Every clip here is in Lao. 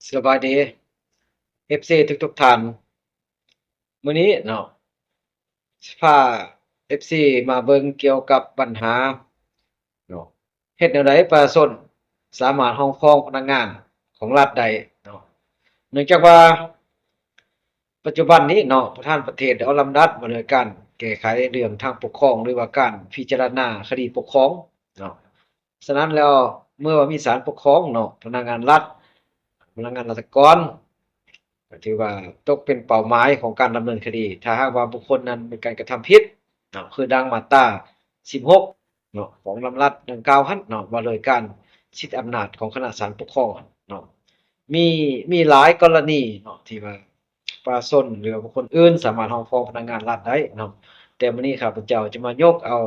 ສະບາຍດີ ເອັຟຊີ ທຸກໆທ່ານ. ມື້ນີ້ເນາະ ຊິພາ ເອັຟຊີ ມາເບິ່ງກ່ຽວກັບບັນຫາເນາະ ເຮັດແນວໃດປະຊາຊົນສາມາດຮ້ອງຟ້ອງພະນັກງານຂອງລັດໄດ້ເນາະ. ເນື່ອງຈາກວ່າປັດຈຸບັນນີ້ເນາະ ປະທານປະເທດໄດ້ອອກລຳດັດວ່າດ້ວຍການແກ້ໄຂເລື່ອງທາງປົກຄອງ ຫຼືວ່າການພິຈາລະນາຄະດີປົກຄອງເນາະ. ສະນັ້ນແລ້ວ ເມື່ອວ່າມີສານປົກຄອງເນາະ ພະນັກງານລັດ ພະນັກງານລັດຖະກອນ ກໍຖືວ່າຕົກເປັນເປົ້າໝາຍຂອງການດຳເນີນຄະດີ ຖ້າຫາກວ່າບຸກຄົນນັ້ນມີການກະທຳຜິດເນາະ ຄືດັ່ງມາດຕາສິບຫົກເນາະ ຂອງລຳດັດດັ່ງກ່າວຫັ້ນເນາະ ວ່າໂດຍການສິດອຳນາດຂອງຄະນະສານປົກຄອງເນາະ. ມີ ມີຫຼາຍກໍລະນີເນາະ ທີ່ວ່າປະຊາຊົນ ຫຼືວ່າບຸກຄົນອື່ນສາມາດຮ້ອງຟ້ອງພະນັກງານລັດໄດ້ເນາະ. ແຕ່ມື້ນີ້ຂ້າພະເຈົ້າຈະມາຍົກເອົາ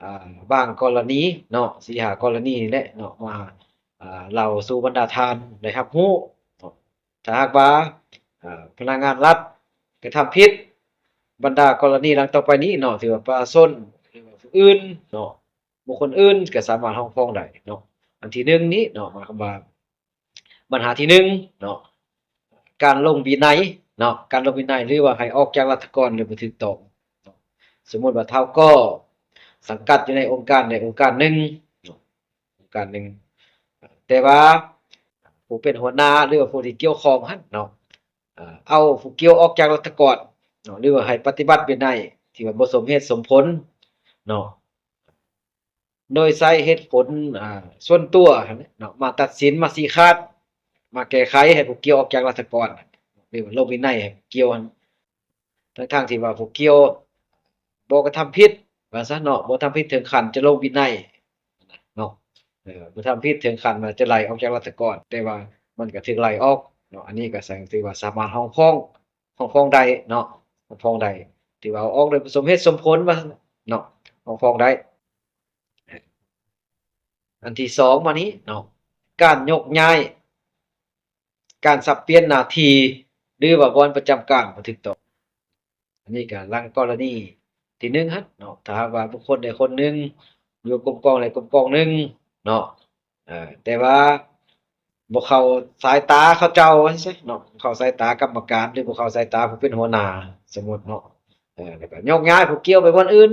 ອ່າ ບາງກໍລະນີເນາະ ສີ່ຫ້າກໍລະນີນີ້ແຫຼະເນາະ ມາ ອ່າ ເລົ່າສູ່ບັນດາທ່ານໄດ້ຮັບຮູ້ເນາະ. ຖ້າຫາກວ່າ ເອີ ພະນັກງານລັດກະທຳຜິດ ບັນດາກໍລະນີດັ່ງຕໍ່ໄປນີ້ເນາະ ຖືວ່າປະຊາຊົນ ຫຼືວ່າຜູ້ອື່ນເນາະ ບຸກຄົນອື່ນກໍສາມາດຮ້ອງຟ້ອງໄດ້ເນາະ. ອັນທີໜຶ່ງນີ້ເນາະ ໝາຍຄວາມວ່າ ບັນຫາທີໜຶ່ງເນາະ ການລົງວິໄນເນາະ ການລົງວິໄນ ຫຼືວ່າໃຫ້ອອກຈາກລັດຖະກອນໂດຍບໍ່ຖືກຕ້ອງເນາະ. ສົມມຸດວ່າທ້າວກໍສັງກັດຢູ່ໃນອົງການໃດອົງການໜຶ່ງເນາະ ອົງການໜຶ່ງ ແຕ່ວ່າຜູ້ເປັນຫົວໜ້າ ຫຼືວ່າຜູ້ທີ່ກ່ຽວຂ້ອງຫັ້ນເນາະ ເອົາຜູ້ກ່ຽວອອກຈາກລັດຖະກອນເນາະ ຫຼືວ່າໃຫ້ປະຕິບັດວິໄນທີ່ວ່າບໍ່ສົມເຫດສົມຜົນເນາະ ໂດຍໃຊ້ເຫດຜົນ ອ່າ ສ່ວນຕົວຫັ້ນແຫຼະເນາະ ມາຕັດສິນ ມາຊີ້ຂາດ ມາແກ້ໄຂໃຫ້ຜູ້ກ່ຽວອອກຈາກລັດຖະກອນ ຫຼືວ່າລົງວິໄນໃຫ້ຜູ້ກ່ຽວຫັ້ນ ທັງໆທີ່ວ່າຜູ້ກ່ຽວບໍ່ກະທຳຜິດວ່າຊັ້ນເນາະ ບໍ່ທຳຜິດເຖິງຂັ້ນຈະລົງວິໄນເນາະ ເອີ ບໍ່ທຳຜິດເຖິງຂັ້ນວ່າຈະໄລ່ອອກຈາກລັດຖະກອນ ແຕ່ວ່າມັນກະຖືກໄລ່ອອກເນາະ. ອັນນີ້ກະຖືວ່າສາມາດຮ້ອງຟ້ອງ ຟ້ອງໄດ້ເນາະ ຟ້ອງໄດ້ ຖືວ່າເອົາອອກໂດຍບໍ່ສົມເຫດສົມຜົນວ່າຊັ້ນເນາະ ຟ້ອງໄດ້. ອັນທີສອງມານີ້ເນາະ ການຍົກຍ້າຍ ການສັບປ່ຽນໜ້າທີ່ ຫຼືວ່າບ່ອນປະຈຳການບໍ່ຖືກຕ້ອງ. ອັນນີ້ກະຫຼັງກໍລະນີທີໜຶ່ງຫັ້ນເນາະ ຖ້າຫາກວ່າບຸກຄົນໃດຄົນໜຶ່ງ ຢູ່ກົມກອງໃດກົມກອງໜຶ່ງເນາະ ເອີ ແຕ່ວ່າບໍ່ເຂົ້າສາຍຕາເຂົາເຈົ້າວ່າຊັ້ນເນາະ ເຂົ້າສາຍຕາກຳມະການ ຫຼືບໍ່ເຂົ້າສາຍຕາຜູ້ເປັນຫົວໜ້າ ສົມມຸດເນາະ ເອີ ແລ້ວກໍຍົກຍ້າຍຜູ້ກ່ຽວໄປບ່ອນອື່ນ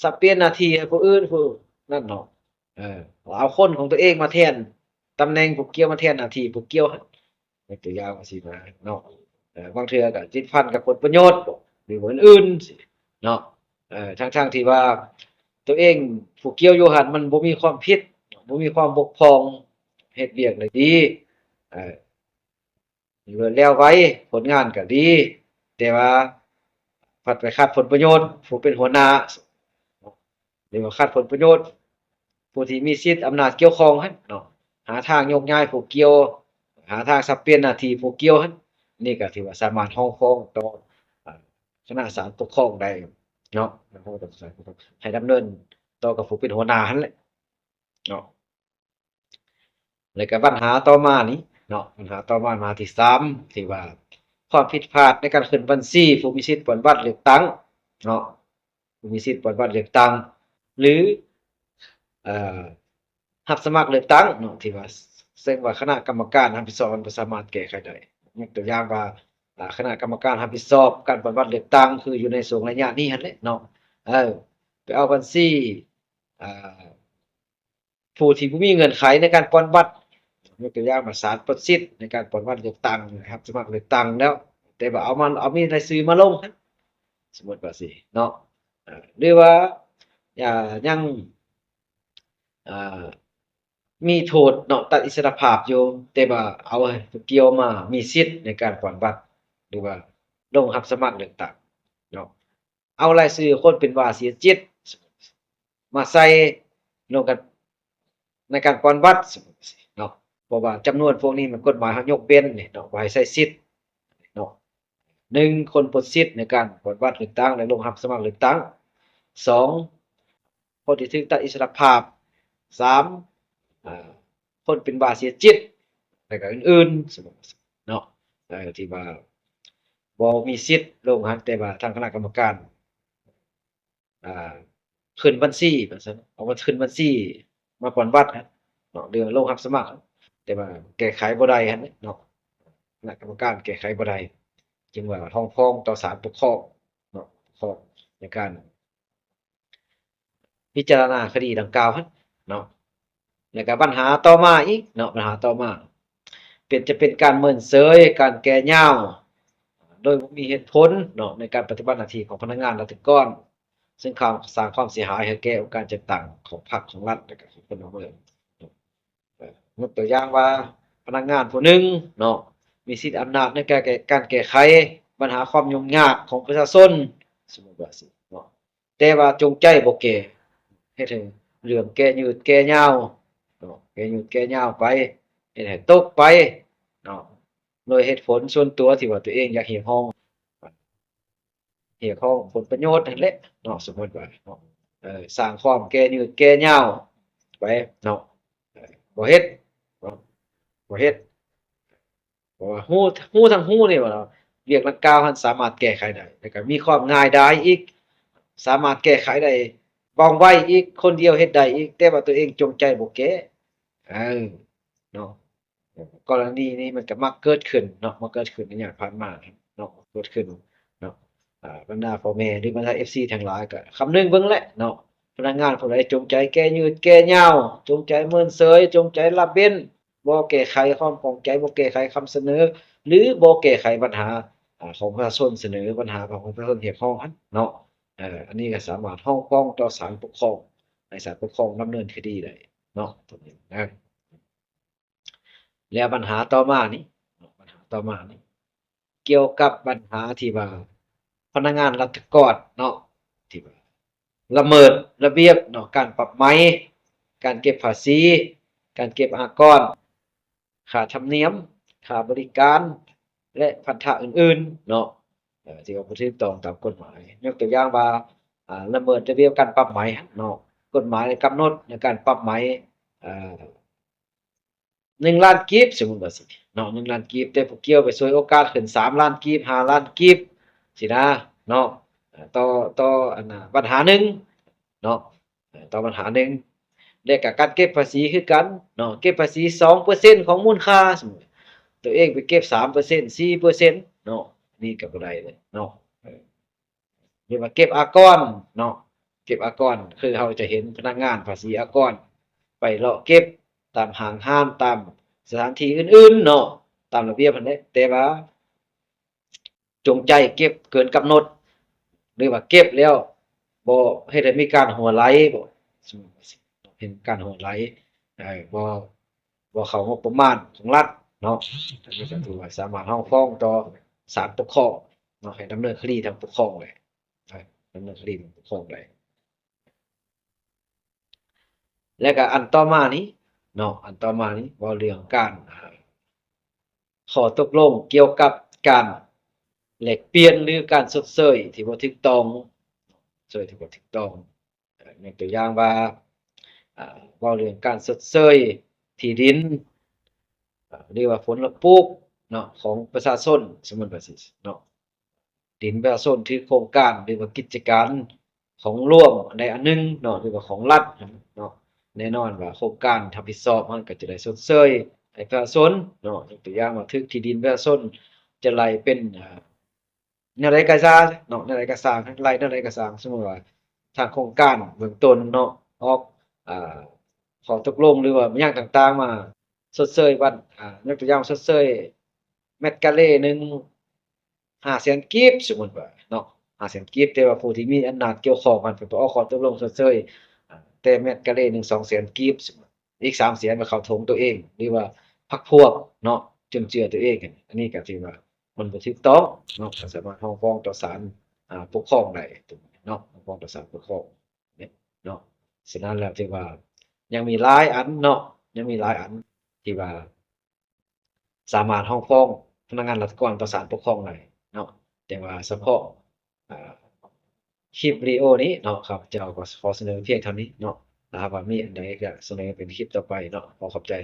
ສັບປ່ຽນໜ້າທີ່ໃຫ້ຜູ້ອື່ນ ຜູ້ນັ້ນເນາະ ເອີ ເອົາຄົນຂອງຕົວເອງມາແທນຕຳແໜ່ງຜູ້ກ່ຽວ ມາແທນໜ້າທີ່ຜູ້ກ່ຽວ ຍົກຕົວຢ່າງວ່າຊີ້ນະເນາະ ເອີ ບາງເທື່ອກໍຕິດພັນກັບຜົນປະໂຫຍດ ຫຼືວ່າອື່ນໆເນາະ ເອີ ທັງໆທີ່ວ່າຕົວເອງຜູ້ກ່ຽວຢູ່ຫັ້ນມັນບໍ່ມີຄວາມຜິດ ບໍ່ມີຄວາມບົກຜ່ອງ ເຮັດວຽກໄດ້ດີ ເອີ ຫຼືວ່າແລ້ວໄວ ຜົນງານກໍດີ ແຕ່ວ່າພັດໄປຂັດຜົນປະໂຫຍດຜູ້ເປັນຫົວໜ້າ ຫຼືວ່າຂັດຜົນປະໂຫຍດຜູ້ທີ່ມີສິດອຳນາດກ່ຽວຂ້ອງຫັ້ນເນາະ ຫາທາງຍົກຍ້າຍຜູ້ກ່ຽວ ຫາທາງສັບປ່ຽນໜ້າທີ່ຜູ້ກ່ຽວຫັ້ນ ນີ້ກໍຖືວ່າສາມາດຮ້ອງຟ້ອງຕໍ່ ອາ ຄະນະສານປົກຄອງໄດ້ເນາະ ໃຫ້ດຳເນີນຕໍ່ກັບຜູ້ເປັນຫົວໜ້າຫັ້ນແຫຼະເນາະ. ແລ້ວກໍບັນຫາຕໍ່ມານີ້ເນາະ ບັນຫາຕໍ່ມາ ບັນຫາທີສາມ ທີ່ວ່າຄວາມຜິດພາດໃນການຂຶ້ນບັນຊີຜູ້ມີສິດປ່ອນບັດເລືອກຕັ້ງເນາະ ຜູ້ມີສິດປ່ອນບັດເລືອກຕັ້ງ ຫຼື ເອີ ຮັບສະໝັກເລືອກຕັ້ງເນາະ ທີ່ວ່າ ເຊິ່ງວ່າຄະນະກຳມະການຮັບຜິດຊອບມັນບໍ່ສາມາດແກ້ໄຂໄດ້ ຍົກຕົວຢ່າງວ່າ ອາ ຄະນະກຳມະການຮັບຜິດຊອບການປ່ອນບັດເລືອກຕັ້ງ ຄືຢູ່ໃນຊ່ວງໄລຍະນີ້ຫັ້ນແຫຼະເນາະ ເອີ ໄປເອົາບັນຊີ ອາ ຜູ້ທີ່ບໍ່ມີເງື່ອນໄຂໃນການປ່ອນບັດ ຍົກຕົວຢ່າງວ່າສານປົດສິດໃນການປ່ອນບັດເລືອກຕັ້ງ ຮັບສະໝັກເລືອກຕັ້ງແລ້ວ ແຕ່ວ່າເອົາມາ ເອົາມີລາຍຊື່ມາລົງ ສົມມຸດວ່າຊີ້ເນາະ ເອີ ຫຼືວ່າ ອາ ຍັງ ອາ ມີໂທດເນາະ ຕັດອິດສະລະພາບຢູ່ ແຕ່ວ່າເອົາໃຫ້ຜູ້ກ່ຽວມາມີສິດໃນການປ່ອນບັດ ຫຼືວ່າລົງຮັບສະໝັກເລືອກຕັ້ງເນາະ. ເອົາລາຍຊື່ຄົນເປັນຫວາເສຍຈິດມາໃສ່ລົງກັນໃນການປ່ອນບັດເນາະ ເພາະວ່າຈຳນວນພວກນີ້ມັນກົດໝາຍເຮົາຍົກເວັ້ນນີ້ເນາະ ບໍ່ໃຫ້ໃຊ້ສິດເນາະ. ໜຶ່ງ ຄົນປົດສິດໃນການປ່ອນບັດເລືອກຕັ້ງ ແລະ ລົງຮັບສະໝັກເລືອກຕັ້ງ. ສອງ ຄົນທີ່ຖືກຕັດອິດສະລະພາບ. ສາມ ອາ ຄົນເປັນຫວາເສຍຈິດ ແລະ ກະອື່ນໆເນາະ ເອີ ທີ່ວ່າບໍ່ມີສິດລົງຫັ້ນ ແຕ່ວ່າທາງຄະນະກຳມະການ ອາ ຂຶ້ນບັນຊີວ່າຊັ້ນ ເອົາມາຂຶ້ນບັນຊີມາປ່ອນບັດເນາະ ຫຼືວ່າລົງຮັບສະໝັກ ແຕ່ວ່າແກ້ໄຂບໍ່ໄດ້ຫັ້ນເນາະ ະນະກຳມະການແກ້ໄຂບໍ່ໄດ້ ຈຶ່ງວ່າຮ້ອງຟ້ອງຕໍ່ສານປົກຄອງເນາະ ປກຄອງໃນການ ພິຈາລະນາຄະດີດັ່ງກ່າວຫັ້ນເນາະ. ແລ້ວກໍບັນຫາຕໍ່ມາອີກເນາະ ບັນຫາຕໍ່ມາ ເປັນ ຈະເປັນການເມີນເສີຍ ການແກ່ຍາວໂດຍບໍ່ມີເຫດຜົນເນາະ ໃນການປະຕິບັດໜ້າທີ່ຂອງພະນັກງານລັດຖະກອນ ເຊິ່ງສ້າງຄວາມເສຍຫາຍໃຫ້ແກ່ອົງການຈັດຕັ້ງຂອງພັກ ຂອງລັດ ແລະກໍຂອງພົນລະເມືອງ. ຍົກຕົວຢ່າງວ່າ ພະນັກງານຜູ້ໜຶ່ງເນາະ ມີສິດອຳນາດໃນການແກ້ ການແກ້ໄຂບັນຫາຄວາມຫຍຸ້ງຍາກຂອງປະຊາຊົນ ສົມມຸດວ່າຊີ້ເນາະ ແຕ່ວ່າຈົງໃຈບໍ່ແກ້ ເຮັດໃຫ້ເລື່ອງແກ່ຍືດແກ່ຍາວເນາະ ແກ່ຍືດແກ່ຍາວໄປ ເຮັດໃຫ້ຕົກໄປເນາະ ໂດຍເຫດຜົນສ່ວນຕົວທີ່ວ່າຕົວເອງຢາກຮຽກຮ້ອງ ຮຽກຮ້ອງຜົນປະໂຫຍດຫັ້ນແຫຼະເນາະ ສົມມຸດວ່າເນາະ ເອີ ສ້າງຄວາມແກ່ຍືດແກ່ຍາວໄປເນາະ ເອີ ບໍ່ເຮັດເນາະ ບໍ່ເຮັດ ເພາະວ່າຮູ້ ຮູ້ທັງຮູ້ນີ້ວ່າ ວຽກດັ່ງກ່າວຫັ້ນສາມາດແກ້ໄຂໄດ້ ແລ້ວກໍມີຄວາມງ່າຍດາຍອີກ ສາມາດແກ້ໄຂໄດ້ວ່ອງໄວອີກ ຄົນດຽວເຮັດໄດ້ອີກ ແຕ່ວ່າຕົວເອງຈົງໃຈບໍ່ແກ້ ເອີ ເນາະ. ກໍລະນີນີ້ມັນກໍມັກເກີດຂຶ້ນເນາະ ມັກເກີດຂຶ້ນໃນໄລຍະຜ່ານມາເນາະ ເກີດຂຶ້ນເນາະ ອາ ບັນດາພໍ່ແມ່ ຫຼືບັນດາເອັຟຊີທັງຫຼາຍ ກໍຄຳນຶງເບິ່ງແຫຼະເນາະ ພະນັກງານຜູ້ໃດຈົງໃຈແກ່ຍືດແກ່ຍາວ ຈົງໃຈເມີນເສີຍ ຈົງໃຈລະເວັ້ນ ບໍ່ແກ້ໄຂຄວາມຂ້ອງໃຈ ບໍ່ແກ້ໄຂຄຳສະເໜີ ຫຼືບໍ່ແກ້ໄຂບັນຫາ ອາ ຂອງປະຊາຊົນສະເໜີ ບັນຫາຂອງປະຊາຊົນຮຽກຮ້ອງຫັ້ນເນາະ ເອີ ອັນນີ້ກໍສາມາດຮ້ອງຟ້ອງຕໍ່ສານປົກຄອງ ໃຫ້ສານປົກຄອງດຳເນີນຄະດີໄດ້ເນາະ ຕົວນີ້ນະ. ແລ້ວບັນຫາຕໍ່ມານີ້ ບັນຫາຕໍ່ມານີ້ ກ່ຽວກັບບັນຫາທີ່ວ່າພະນັກງານລັດຖະກອນເນາະ ທີ່ວ່າລະເມີດລະບຽບເນາະ ການປັບໃໝ ການເກັບພາສີ ການເກັບອາກອນ ຄ່າທຳນຽມ ຄ່າບໍລິການ ແລະພັນທະອື່ນໆເນາະ ເອີ ທີ່ວ່າບໍ່ຖືກຕ້ອງຕາມກົດໝາຍ ຍົກຕົວຢ່າງວ່າ ອາ ລະເມີດລະບຽບການປັບໃໝເນາະ ກົດໝາຍກຳນົດໃນການປັບໃໝ ເອີ ໜຶ່ງລ້ານກີບ ສົມມຸດວ່າຊີ້ເນາະ ໜຶ່ງລ້ານກີບ ແຕ່ຜູ້ກ່ຽວໄປສວຍໂອກາດຂຶ້ນສາມລ້ານກີບ ຫ້າລ້ານກີບ ຊີ້ນະເນາະ ຕໍ່ ຕໍ່ອັນນ່າ ບັນຫາໜຶ່ງເນາະ ຕໍ່ບັນຫາໜຶ່ງ ແລະກະການເກັບພາສີຄືກັນເນາະ ເກັບພາສີສອງເປີເຊັນຂອງມູນຄ່າ ສົມມຸດຕົວເອງໄປເກັບສາມເປີເຊັນ ສີ່ເປີເຊັນເນາະ ນີ້ກໍບໍ່ໄດ້ເລີຍເນາະ ເອີ ຫຼືວ່າເກັບອາກອນເນາະ ເກັບອາກອນ ຄືເຮົາຈະເຫັນພະນັກງານພາສີອາກອນ ໄປເລາະເກັບຕາມຫ້າງຮ້ານ ຕາມສະຖານທີ່ອື່ນໆເນາະ ຕາມລະບຽບຫັ້ນແຫຼະ ແຕ່ວ່າ ຈົງໃຈເກັບເກີນກຳນົດ ຫຼືວ່າເກັບແລ້ວບໍ່ເຮັດໃຫ້ມີການຮົ່ວໄຫຼ ບໍ່ເຮັດການຮົ່ວໄຫຼ ເອີ ບໍ່ ບໍ່ເຂົ້າງົບປະມານຂອງລັດເນາະ ອັນນີ້ກໍຖືວ່າສາມາດຮ້ອງຟ້ອງຕໍ່ສານປົກຄອງເນາະ ໃຫ້ດຳເນີນຄະດີທາງປົກຄອງໄດ້ ດຳເນີນຄະດີທາງປົກຄອງໄດ້. ແລ້ວກໍອັນຕໍ່ມານີ້ເນາະ ອັນຕໍ່ມານີ້ເວົ້າເລື່ອງການ ອາ ຂໍ້ຕົກລົງກ່ຽວກັບການແລກປ່ຽນ ຫຼື ການຊົດເຊີຍທີ່ບໍ່ຖືກຕ້ອງ ຊົດເຊີຍທີ່ບໍ່ຖືກຕ້ອງ ເອີ ຍົກຕົວຢ່າງວ່າ ອາ ເວົ້າເລື່ອງການຊົດເຊີຍທີ່ດິນ ອາ ຫຼືວ່າຜົນລະປູກເນາະ ຂອງປະຊາຊົນ ສົມມຸດວ່າຊີ້ເນາະ ດິນປະຊາຊົນຖືກໂຄງການ ຫຼືວ່າກິດຈະການຂອງລວມອັນໃດອັນໜຶ່ງເນາະ ຫຼືວ່າຂອງລັດເນາະ ແນ່ນອນວ່າໂຄງການຮັບຜິດຊອບຫັ້ນກໍຈະໄດ້ຊົດເຊີຍໃຫ້ປະຊາຊົນເນາະ ຍົກຕົວຢ່າງວ່າຖືກທີ່ດິນປະຊາຊົນຈະໄລ່ເປັນ ອາ ແນວໃດກໍຊ່າງເນາະ ແນວໃດກໍຊ່າງ ໄລ່ແນວໃດກໍຊ່າງ ສົມມຸດວ່າທາງໂຄງການເບື້ອງຕົ້ນເນາະ ອອກ ອາ ຂໍ້ຕົກລົງ ຫຼືວ່າຫຍັງຕ່າງໆມາຊົດເຊີຍວັນ ອາ ຍົກຕົວຢ່າງຊົດເຊີຍແມັດກາເຣໜຶ່ງ ຫ້າແສນກີບ ສົມມຸດວ່າເນາະ ຫ້າແສນກີບ ແຕ່ວ່າຜູ້ທີ່ມີອຳນາດກ່ຽວຂ້ອງຫັ້ນເພິ່ນໄປອອກຂໍ້ຕົກລົງຊົດເຊີຍ ອາ ແຕ່ແມັດກາເຣໜຶ່ງ ສອງແສນກີບ ອີກສາມແສນໄປເຂົ້າຖົງຕົວເອງ ຫຼືວ່າພັກພວກເນາະ ຈຸນເຈືອຕົວເອງ ອັນນີ້ກໍຖືວ່າມັນບໍ່ຖືກຕ້ອງເນາະ ກໍສາມາດຮ້ອງຟ້ອງຕໍ່ສານ ອາ ປົກຄອງໄດ້ເນາະ ຮ້ອງຟ້ອງຕໍ່ສານປົກຄອງເນາະ. ສະນັ້ນແລ້ວຖືວ່າຍັງມີຫຼາຍອັນເນາະ ຍັງມີຫຼາຍອັນທີ່ວ່າສາມາດຮ້ອງຟ້ອງພະນັກງານລັດຖະກອນຕໍ່ສານປົກຄອງໄດ້ເນາະ ແຕ່ວ່າສະເພາະ ອາ ຄລິບວິດີໂອນີ້ເນາະ ຂ້າພະເຈົ້າກໍຂໍສະເໜີພຽງເທົ່ານີ້ເນາະ ຖ້າຫາກວ່າມີອັນໃດກໍສະເໜີເປັນຄລິບຕໍ່ໄປເນາະ ຂໍຂອບໃຈ.